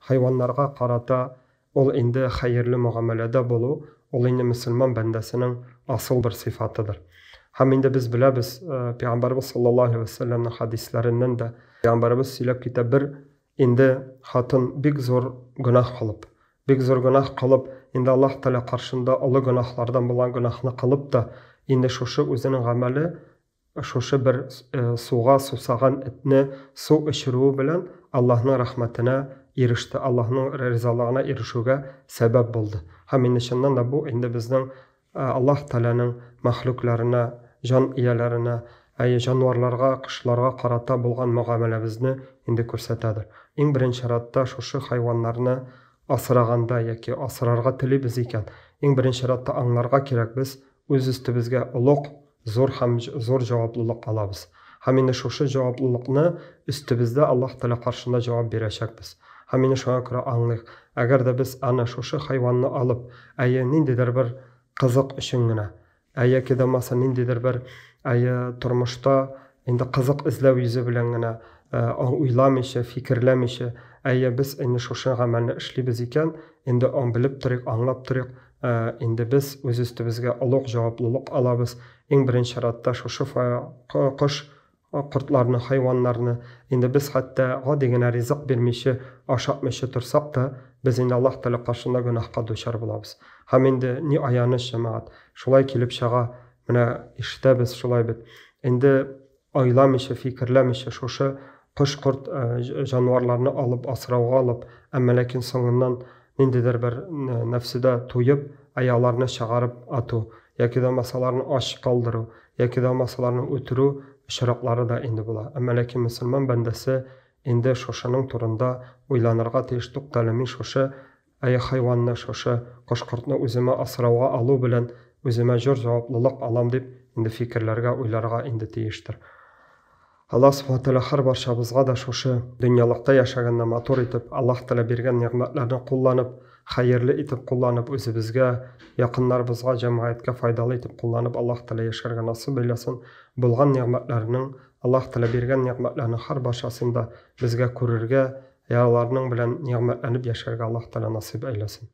Хайваннарга карата ул инде хәерле мөгамәләдә булу, ул инде мөселман бәндәсенең асыл бер сыйфатыдыр. Һәм инде без беләбез, Пәйгамбәребез саллаллаһу алейһи вә сәлләмнең хәдисләреннән дә Пәйгамбәребез сөйләп китә, бер инде хатын бик зур гөнаһ кылып, бик зур гөнаһ кылып, инде Аллаһ Тәгалә каршында олы гөнаһлардан булган гөнаһны кылып та, инде шушы үзенең гамәле Шушы бер суга сусаган этне су эчерүе белән Аллаһның рәхмәтенә иреште, Аллаһның ризалыгына ирешүгә сәбәп булды. Һәм инде чыннан да бу инде безнең Аллаһ Тәгаләнең мәхлукларына, җан ияләренә, әйе, җанварларга, кошларга карата булган мөгамәләбезне инде күрсәтәдер. Иң беренче чиратта шушы хайваннарны асраганда яки асрарга телибез икән, иң беренче чиратта аңларга кирәк, без үз өстебезгә олуг, зур һәм зур җаваплылык алабыз. Һәм инде шушы җаваплылыкны өстебездә Аллаһ Тәгалә каршында җавап бирәчәкбез. Һәм инде шуңа күрә аңлыйк, әгәр дә без аны, шушы хайванны алып, әйе, ниндидер бер кызык өчен генә, ә яки дә булмаса ниндидер бер, әйе, тормышта инде кызык эзләү йөзе белән генә, уйламыйча, фикерләмичә, әйе, без инде шушы гамәлне эшлибез икән, инде белеп торыйк, аңлап торыйк, Инде без үз өстебезгә олуг җаваплылык алабыз. Иң беренче чиратта шушы кош кортларны, хайваннарны, инде без хәтта гади генә ризык бирмичә, ашатмыйча торсак та, без инде Аллаһ Тәгалә каршында гөнаһка дучар булабыз. Һәм инде ни аяныч, җәмәгать, шулай килеп чыга, менә ишетәбез шулай бит. Инде Уйламыйча, фикерләмичә шушы кош-корт, җанварларны алып, асрауга алып, әмма ләкин соңыннан ниндидер бер нәфседә туеп, әй аларны чыгарып ату, яки дә булмаса аларны ач калдыру, яки дә булмаса аларны үтерү очраклары да инде була. Әмма ләкин мөселман бәндәсе инде шушының турында уйланырга тиеш, туктале, мин шушы Әй, хайванны, шушы кош-кортны үземә асрауга алу белән үземә җор җаваплылык алам дип, инде фикерләргә, уйларга инде тиештер. Аллаһ Субхана Тәгалә һәрбарчабызга да шушы дөньялыкта яшәгәндә матур итеп, Аллаһ Тәгалә биргән нигъмәтләрне кулланып, хәерле итеп кулланып, үзебезгә, якыннарыбызга, җәмгыятькә файдалы итеп кулланып Аллаһ Тәгалә яшәргә насыйп әйләсен. Булган нигъмәтләрнең, Аллаһ Тәгалә биргән нигъмәтләрнең һәрбарчасын да безгә күрергә, Ә аларның белән нигъмәтләнеп яшәргә Аллаһ Тәгалә насыйп әйләсен.